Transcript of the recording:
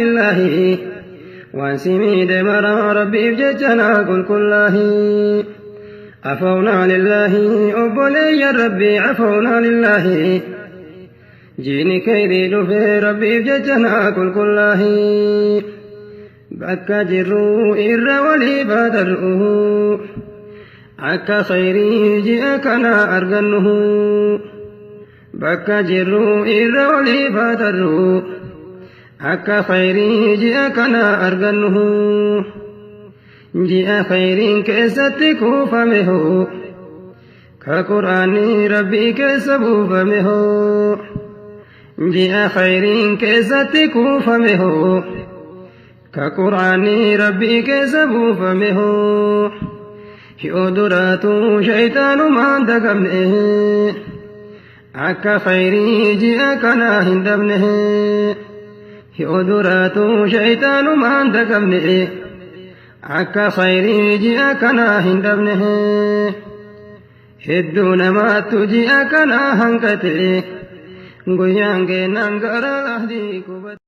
Lillaahi waan si miidhe maraa rabbiif jecha naa qulqullaahi. Afawnaa lillaahi obboleeyyan rabbii afawnaa lillaahi. Jiini kayrii dhufee rabbiif jecha naa qulqullaahi. Bakka jirru irra walii baadadhu akka khayrii ji'a kana argannu. Bakka jirru irra walii baadadhu akka khayrii ji'a kana argannu. Ji'a khayriin keessatti kuufame hoo ka qur'aanni rabbii keessa buufame hoo. Ji'a khayriin keessatti kuufame hoo ka qur'aanni rabbii keessa buufame hoo. Yoo duraatu shayxaanumaan dagamne akka khayrii ji'a kana hin dhabne. Yoo duraatu shayxaanumaan dagamne akka khayrii ji'a kana hin dhabne. Hedduu namaattu ji'a kana hanqate guyyaan keennan gara lahdii qubate.